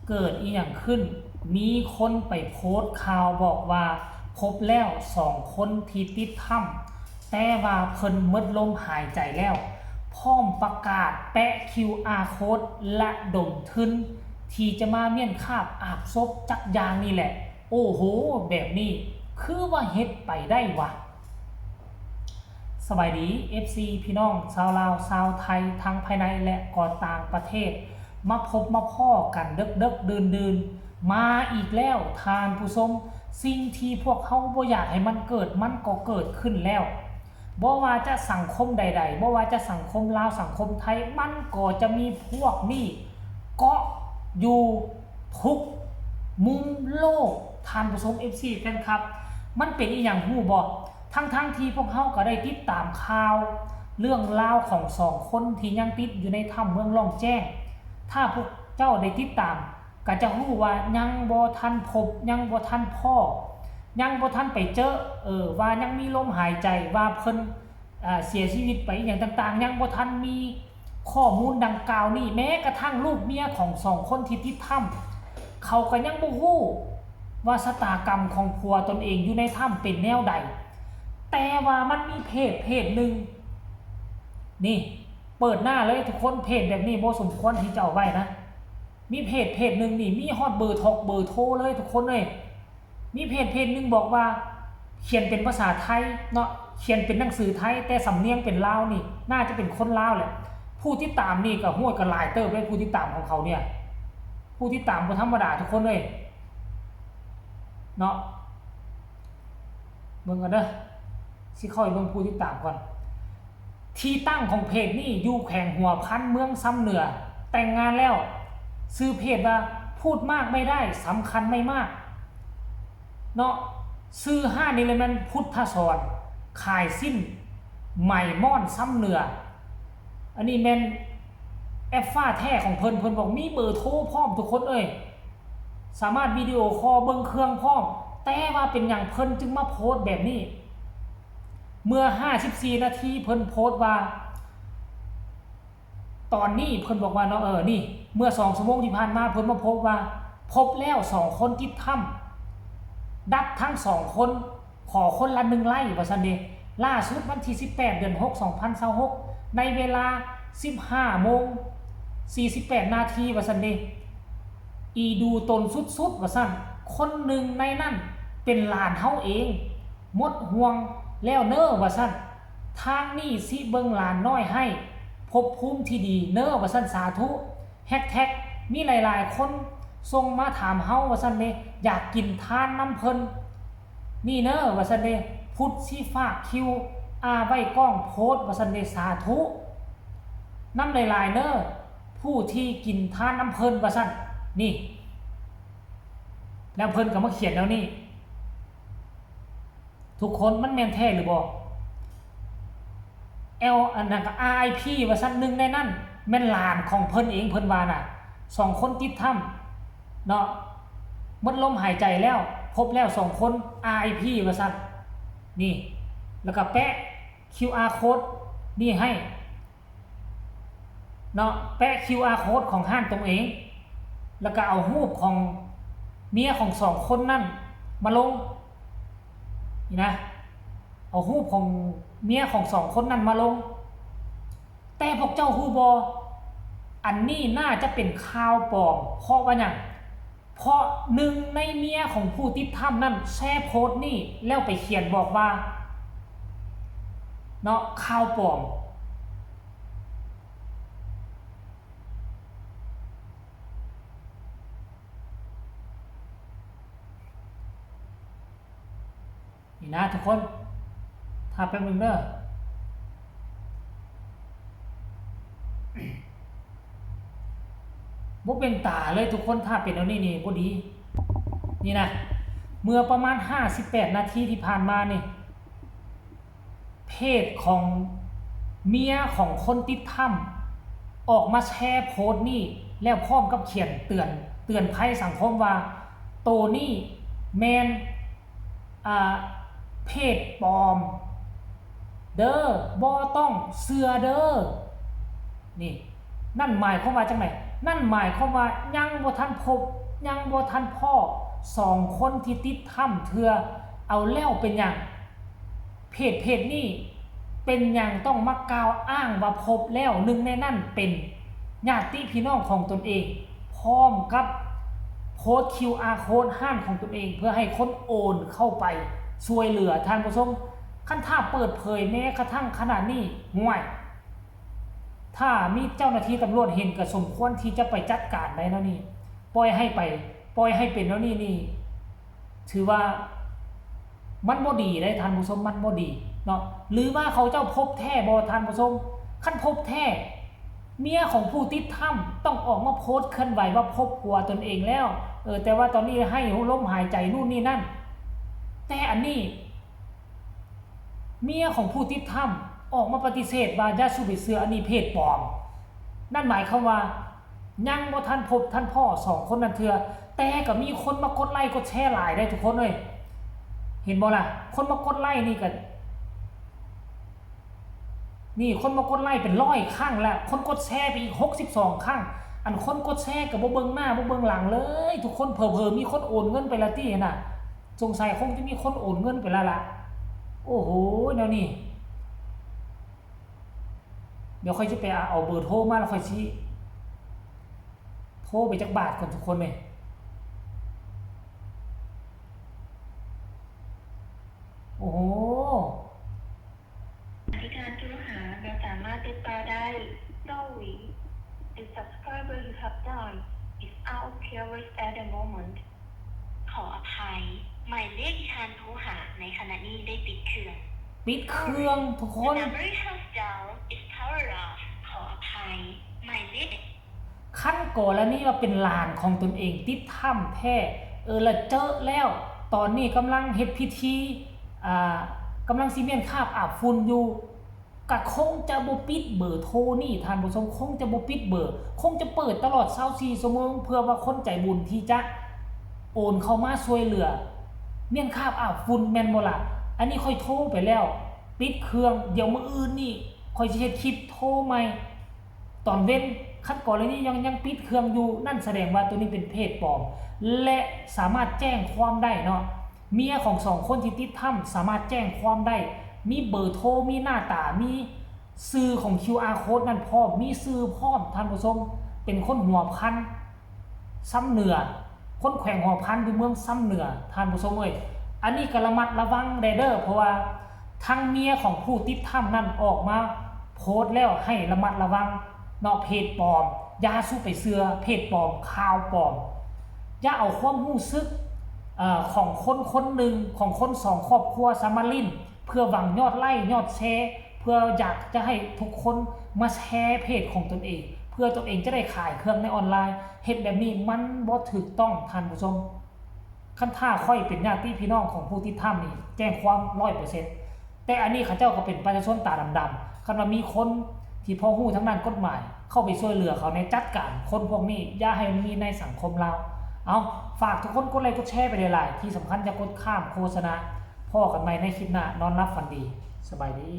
ເກີດອີ່ຫຍັງຂຶ້ນ? ມີຄົນໄປໂພສຂ່າວບອກວ່າພົບແລ້ວສອງຄົນທີ່ຕິດຖ້ຳ, ແຕ່ວ່າເພິ່ນໝົດລົມຫາຍໃຈແລ້ວ, ພ້ອມປະກາດແປະຄິວອາໂຄດລະດົມທຶນທີ່ຈະມາມ້ຽນຄາບອາບສົບຈັກຢ່າງນີ້ແຫຼະ. ໂອ້ໂຫ ແບບນີ້ຄືວ່າເຮັດໄປໄດ້ຫວາ? ສະບາຍດີ ເອັຟຊີ ພີ່ນ້ອງຊາວລາວຊາວໄທ ທັງພາຍໃນ ແລະ ກໍຕ່າງປະເທດ, ມາພົບມາພໍ້ກັນເດິກໆດື່ນໆ ມາອີກແລ້ວທ່ານຜູ້ຊົມ. ສິ່ງທີ່ພວກເຮົາບໍ່ຢາກໃຫ້ມັນເກີດ ມັນກໍເກີດຂຶ້ນແລ້ວ. ບໍ່ວ່າຈະສັງຄົມໃດໆ, ບໍ່ວ່າຈະສັງຄົມລາວ, ສັງຄົມໄທ, ມັນກໍຈະມີພວກນີ້ເກາະຢູ່ທຸກມຸມໂລກ. ທ່ານຜູ້ຊົມ ເອັຟຊີ ແຟນຄລັບ, ມັນເປັນອີ່ຫຍັງຮູ້ບໍ່? ທັງໆທີ່ພວກເຮົາກໍໄດ້ຕິດຕາມຂ່າວເລື່ອງລາວຂອງສອງຄົນທີ່ຍັງຕິດຢູ່ໃນຖ້ຳເມືອງລ່ອງແຈ້ງ. ຖ້າພວກເຈົ້າໄດ້ຕິດຕາມ ກໍຈະຮູ້ວ່າຍັງບໍ່ທັນພົບ, ຍັງບໍ່ທັນພໍ້, ຍັງບໍ່ທັນໄປເຈີ, ເອີ, ວ່າຍັງມີລົມຫາຍໃຈ, ວ່າເພິ່ນ, ເອີ, ເສຍຊີວິດໄປອີ່ຫຍັງຕ່າງໆ, ຍັງບໍ່ທັນມີຂໍ້ມູນດັ່ງກ່າວນີ້. ແມ້ກະທັ່ງລູກເມຍຂອງສອງຄົນທີ່ຕິດຖ້ຳ ເຂົາກໍຍັງບໍ່ຮູ້ວ່າຊະຕາກຳຂອງຜົວຕົນເອງຢູ່ໃນຖ້ຳເປັນແນວໃດ. ແຕ່ວ່າມັນມີເພຈເພຈໜຶ່ງ, ນີ້ ເປີດໜ້າເລີຍທຸກຄົນ, ເພຈແບບນີ້ບໍ່ສົມຄວນທີ່ຈະເອົາໄວ້ນະ. ມີເພຈເພຈໜຶ່ງນີ້ ມີຮອດເບີຖອກເບີໂທເລີຍທຸກຄົນເອີຍ. ມີເພຈເພຈໜຶ່ງບອກວ່າ ຂຽນເປັນພາສາໄທເນາະ, ຂຽນເປັນໜັງສືໄທ ແຕ່ສຳນຽງເປັນລາວນີ້ ໜ້າຈະເປັນຄົນລາວແຫຼະ. ຜູ້ຕິດຕາມນີ້ກໍ ໂອ້ຍ ກໍຫຼາຍເຕີບເດ້ ຜູ້ຕິດຕາມຂອງເຂົາເນຍ. ຜູ້ຕິດຕາມບໍ່ທຳມະດາທຸກຄົນເອີຍ ເນາະ. ເບິ່ງກ່ອນເດີ, ຊິເຂົ້າໄປເບິ່ງຜູ້ຕິດຕາມກ່ອນ. ທີ່ຕັ້ງຂອງເພຈນີ້ຢູ່ແຂວງຫົວພັນ ເມືອງຊຳເໜືອ, ແຕ່ງງານແລ້ວ. ຊື່ເພຈວ່າ ພູດມາກໄມ່ໄດ້ ສຳຄັນໄມ່ມາກ ເນາະ. ຊື່ຮ້ານນີ້ແຫຼະແມ່ນພຸດທະສອນ ຂາຍສິ້ນໄໝມ້ອນຊຳເໜືອ. ອັນນີ້ແມ່ນແອັບຟ້າແທ້ຂອງເພິ່ນ, ເພິ່ນບອກມີເບີໂທພ້ອມທຸກຄົນເອີຍ, ສາມາດວິດີໂອຄໍເບິ່ງເຄື່ອງພ້ອມ. ແຕ່ວ່າເປັນຫຍັງເພິ່ນຈຶ່ງມາໂພສແບບນີ້? ເມື່ອຫ້າສິບສີ່ນາທີເພິ່ນໂພສວ່າ ຕອນນີ້ເພິ່ນບອກວ່າເນາະ, ເອີ ນີ້ ເມື່ອສອງຊົ່ວໂມງທີ່ຜ່ານມາ ເພິ່ນມາພົບວ່າ ພົບແລ້ວສອງຄົນຕິດຖ້ຳ, ດັດທັງສອງຄົນ, ຂໍຄົນລະໜຶ່ງໄລ້ ວ່າຊັ້ນເດ. ລ່າສຸດວັນທີສິບແປດ ເດືອນຫົກ ສອງພັນຊາວຫົກ ໃນເວລາສິບຫ້າໂມງສີ່ສິບແປດນາທີ ວ່າຊັ້ນເດ. ອີດູຕົນສຸດໆ ວ່າຊັ້ນ, ຄົນໜຶ່ງໃນນັ້ນເປັນຫຼານເຮົາເອງ, ໝົດຫ່ວງແລ້ວເນີ ວ່າຊັ້ນ. ທາງນີ້ຊິເບິ່ງຫຼານນ້ອຍໃຫ້ພົບພູມທີ່ດີເນີ ວ່າຊັ້ນ. ສາທຸ. ແຮັກແທັກ ມີຫຼາຍໆຄົນສົ່ງມາຖາມເຮົາ ວ່າຊັ້ນເດ, ຢາກກິນທານນຳເພິ່ນນີ້ເນີ ວ່າຊັ້ນເດ. ພຸດຊິຝາກຄິວອາໄວ້ກ້ອງໂພສ ວ່າຊັ້ນເດ. ສາທຸນຳຫຼາຍໆເນີ ຜູ້ທີ່ກິນທານນຳເພິ່ນ ວ່າຊັ້ນ. ນີ້ ແລ້ວເພິ່ນກໍມາຂຽນແນວນີ້. ທຸກຄົນ ມັນແມ່ນແທ້ຫຼືບໍ່? ແອວ ອັນນັ້ນກໍ ອາໄອພີ ວ່າຊັ້ນ, ໜຶ່ງໃນນັ້ນແມ່ນຫຼານຂອງເພິ່ນເອງ, ເພິ່ນວ່ານະ, ສອງຄົນຕິດຖ້ຳເນາະ, ໝົດລົມຫາຍໃຈແລ້ວ, ພົບແລ້ວສອງຄົນ ອາໄອພີ ວ່າຊັ້ນ. ນີ້ ແລ້ວກໍແປະຄິວອາໂຄດນີ້ໃຫ້ ເນາະ, ແປະຄິວອາໂຄດຂອງຮ້ານຕົນເອງ ແລ້ວກໍເອົາຮູບຂອງເມຍຂອງສອງຄົນນັ້ນມາລົງ ນີ້ນະ, ເອົາຮູບຂອງເມຍຂອງສອງຄົນນັ້ນມາລົງ. ແຕ່ພວກເຈົ້າຮູ້ບໍ່? ອັນນີ້ໜ້າຈະເປັນຂ່າວປອມ. ເພາະວ່າຫຍັງ? ເພາະໜຶ່ງໃນເມຍຂອງຜູ້ຕິດຖ້ຳນັ້ນແຊໂພສນີ້ ແລ້ວໄປຂຽນບອກວ່າ ເນາະ, ຂ່າວປອມ. ນີ້ນະທຸກຄົນ, ຖ້າແປັບໜຶ່ງເດີ. ບໍ່ເປັນຕາເລີຍທຸກຄົນ, ຖ້າເປັນແນວນີ້ນີ້ບໍ່ດີ. ນີ້ນະ, ເມື່ອປະມານຫ້າສິບແປດນາທີທີ່ຜ່ານມານີ້ ເພຈຂອງເມຍຂອງຄົນຕິດຖ້ຳ ອອກມາແຊໂພສນີ້ ແລ້ວພ້ອມກັບຂຽນເຕືອນ, ເຕືອນໄພສັງຄົມວ່າ ໂຕນີ້ແມ່ນ ອ່າ ເພຈປອມເດີ, ບໍ່ຕ້ອງເຊື່ອເດີ. ນີ້ ນັ້ນໝາຍຄວາມວ່າຈັ່ງໃດ? ນັ້ນໝາຍຄວາມວ່າຍັງບໍ່ທັນພົບ ຍັງບໍ່ທັນພໍ້ສອງຄົນທີ່ຕິດຖ້ຳເທື່ອ. ເອົາແລ້ວເປັນຫຍັງ ເພຈເພຈນີ້ເປັນຫຍັງຕ້ອງມາກ່າວອ້າງວ່າພົບແລ້ວ? ໜຶ່ງໃນນັ້ນເປັນຍາດຕິພີ່ນ້ອງຂອງຕົນເອງ ພ້ອມກັບໂພສ ຄິວອາ ໂຄດຮ້ານຂອງຕົນເອງ ເພື່ອໃຫ້ຄົນໂອນເຂົ້າໄປຊ່ວຍເຫຼືອ. ທ່ານຜູ້ຊົມ ຄັນຖ້າເປີດເຜີຍແມ້ກະທັ່ງຂະໜາດນີ້ ຫ້ວຍ ຖ້າມີເຈົ້າໜ້າທີ່ຕຳຫຼວດເຫັນ ກໍສົມຄວນທີ່ຈະໄປຈັດການໄດ້ແນວນີ້. ປ່ອຍໃຫ້ໄປ ປ່ອຍໃຫ້ເປັນແນວນີ້ນີ້ ຖືວ່າມັນບໍ່ດີເດ້ທ່ານຜູ້ຊົມ ມັນບໍ່ດີເນາະ. ຫຼືວ່າເຂົາເຈົ້າພົບແທ້ບໍ່ທ່ານຜູ້ຊົມ? ຄັນພົບແທ້ ເມຍຂອງຜູ້ຕິດຖ້ຳຕ້ອງອອກມາໂພສເຄື່ອນໄຫວວ່າພົບຜົວຕົນເອງແລ້ວ ເອີ ແຕ່ວ່າຕອນນີ້ໄຮ້ລົມຫາຍໃຈນູ້ນນີ້ນັ້ນ. ແຕ່ອັນນີ້ ເມຍຂອງຜູ້ຕິດຖ້ຳອອກມາປະຕິເສດວ່າ ຢ່າສູ່ໄປເຊື່ອ ອັນນີ້ເພຈປອມ. ນັ້ນໝາຍຄວາມວ່າຍັງບໍ່ທັນພົບທັນພໍ້ສອງຄົນນັ້ນເທື່ອ ແຕ່ກໍມີຄົນມາກົດໄລ້ກົດແຊຫຼາຍເດ້ທຸກຄົນເອີຍ. ເຫັນບໍ່ລະ? ຄົນມາກົດໄລ້ນີ້ກໍ ນີ້ ຄົນມາກົດໄລ້ເປັນຮ້ອຍຄັ້ງແລ້ວ ຄົນກົດແຊໄປອີກຫົກສິບສອງຄັ້ງ. ອັນຄົນກົດແຊກໍບໍ່ເບິ່ງໜ້າບໍ່ເບິ່ງຫຼັງເລີຍທຸກຄົນ. ເຜີໆມີຄົນໂອນເງິນໄປລະຕິຫັ້ນນະ. ສົງໄສຄົງຈະມີຄົນໂອນເງິນໄປແລ້ວລະ. ໂອ້ໂຫ ແນວນີ້ ດຽວຂ້ອຍຊິໄປເອົາເບີໂທມາ ແລ້ວຂ້ອຍຊິໂທໄປຈັກບາດກ່ອນທຸກຄົນເອີຍ. ໂອ້ໂຫ ທີ່ທ່ານໂທຫາບໍ່ສາມາດຕິດຕໍ່ໄດ້. Sorry, the subscriber you have dialed is out of service at the moment. ຂໍອະໄພ ໝາຍເລກທີ່ທ່ານໂທຫາໃນຂະນະນີ້ໄດ້ປິດເຄື່ອງ. ປິດເຄື່ອງທຸກຄົນ. The number you have dialed is power off. ຂໍອະໄພ ໝາຍເລກ ຄັນກໍລະນີວ່າເປັນຫຼານຂອງຕົນເອງຕິດຖ້ຳແທ້ ເອີ ລະເຈີະແລ້ວ ຕອນນີ້ກຳລັງເຮັດພິທີ ອ່າ ກຳລັງຊິມ້ຽນຄາບອາບຝຸ່ນຢູ່ ກະຄົງຈະບໍ່ປິດເບີໂທນີ້ທ່ານຜູ້ຊົມ ຄົງຈະບໍ່ປິດເບີ ຄົງຈະເປີດຕະຫຼອດຊາວສີ່ຊົ່ວໂມງ ເພື່ອວ່າຄົນໃຈບຸນທີ່ຈະໂອນເຂົ້າມາຊ່ວຍເຫຼືອມ້ຽນຄາບອາບຝຸ່ນ ແມ່ນບໍ່ລະ? ອັນນີ້ຂ້ອຍໂທໄປແລ້ວ ປິດເຄື່ອງ ດຽວມື້ອື່ນນີ້ຂ້ອຍຊິເຮັດຄລິບໂທໃໝ່ຕອນເວັນ. ຄັນກໍລະນີຍັງ ຍັງປິດເຄື່ອງຢູ່ ນັ້ນສະແດງວ່າໂຕນີ້ເປັນເພຈປອມ ແລະ ສາມາດແຈ້ງຄວາມໄດ້ເນາະ. ເມຍຂອງສອງຄົນທີ່ຕິດຖ້ຳສາມາດແຈ້ງຄວາມໄດ້ ມີເບີໂທ ມີໜ້າຕາ ມີຊື່ຂອງຄິວອາໂຄດນັ້ນພ້ອມ ມີຊື່ພ້ອມທ່ານຜູ້ຊົມ. ເປັນຄົນຫົວພັນຊຳເໜືອ ຄົນແຂວງຫົວພັນ ຢູ່ເມືອງຊຳເໜືອ ທ່ານຜູ້ຊົມເອີຍ. ອັນນີ້ກໍລະມັດລະວັງແດ່ເດີ ເພາະວ່າທາງເມຍຂອງຜູ້ຕິດຖ້ຳນັ້ນອອກມາໂພສແລ້ວ ໃຫ້ລະມັດລະວັງເນາະ ເພຈປອມ ຢ່າສູ່ໄປເຊື່ອເພຈປອມ ຂ່າວປອມ. ຢ່າເອົາຄວາມຮູ້ສຶກ ເອີ ຂອງຄົນຄົນໜຶ່ງ ຂອງຄົນສອງຄອບຄົວສາມາຫຼິ້ນ ເພື່ອຫວັງຍອດໄລ້ຍອດແຊ ເພື່ອຢາກຈະໃຫ້ທຸກຄົນມາແຊເພຈຂອງຕົນເອງ ເພື່ອຕົນເອງຈະໄດ້ຂາຍເຄື່ອງໃນອອນລາຍ. ເຮັດແບບນີ້ມັນບໍ່ຖືກຕ້ອງທ່ານຜູ້ຊົມ. ຄັນຖ້າຂ້ອຍເປັນຍາດຕິພີ່ນ້ອງຂອງຜູ້ຕິດຖ້ຳນີ້ ແຈ້ງຄວາມຮ້ອຍເປີເຊັນ. ແຕ່ອັນນີ້ເຂົາເຈົ້າກໍເປັນປະຊາຊົນຕາດຳໆ ຄັນວ່າມີຄົນທີ່ພໍຮູ້ທາງດ້ານກົດໝາຍ ເຂົ້າໄປຊ່ວຍເຫຼືອເຂົາແດ່ ຈັດການຄົນພວກນີ້ ຢ່າໃຫ້ມັນມີໃນສັງຄົມລາວ. ເອົາ ຝາກທຸກຄົນກົດໄລ້ກົດແຊໄປຫຼາຍໆ ທີ່ສຳຄັນຢ່າກົດຂ້າມໂຄສະນາ. ພໍ້ກັນໃໝ່ໃນຄລິບໜ້າ ນອນຫຼັບຝັນດີ ສະບາຍດີ.